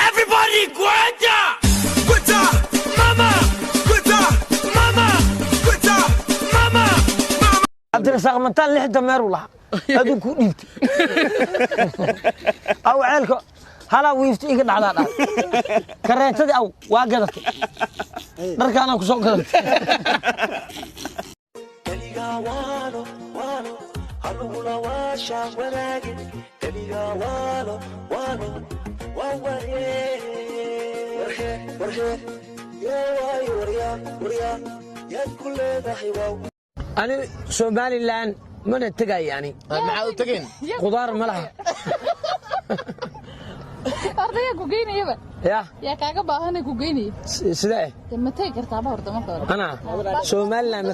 Everybody, Gwada! Gwada! Mama! Gwada! Mama! Gwada! Mama! Cabdirasaaq Mataan lix dameer u lahaa, aduu ku dhiibtay. Aw ceelka halaa wiifta iga dhacdaa dhaa. Kareetadii aw waa gadatay, dharkaanaa ku soo gadatay. Keligaa waano waano halugula waasha wadaagin. Keligaa waano waano waa waree warhe warhe yaa waayo waryaa waryaa yaad ku leedahay waaw. Ani Somalilan mana tegaya ani. Maxaa u tageen? Qudaar ma laha. Ardaya ku geynayaba. Ya. Yaa kaaga baahana ku geynaya? Sidee? Dee ma tegi kartaaba horta marka hore? Anaa Somalilan ma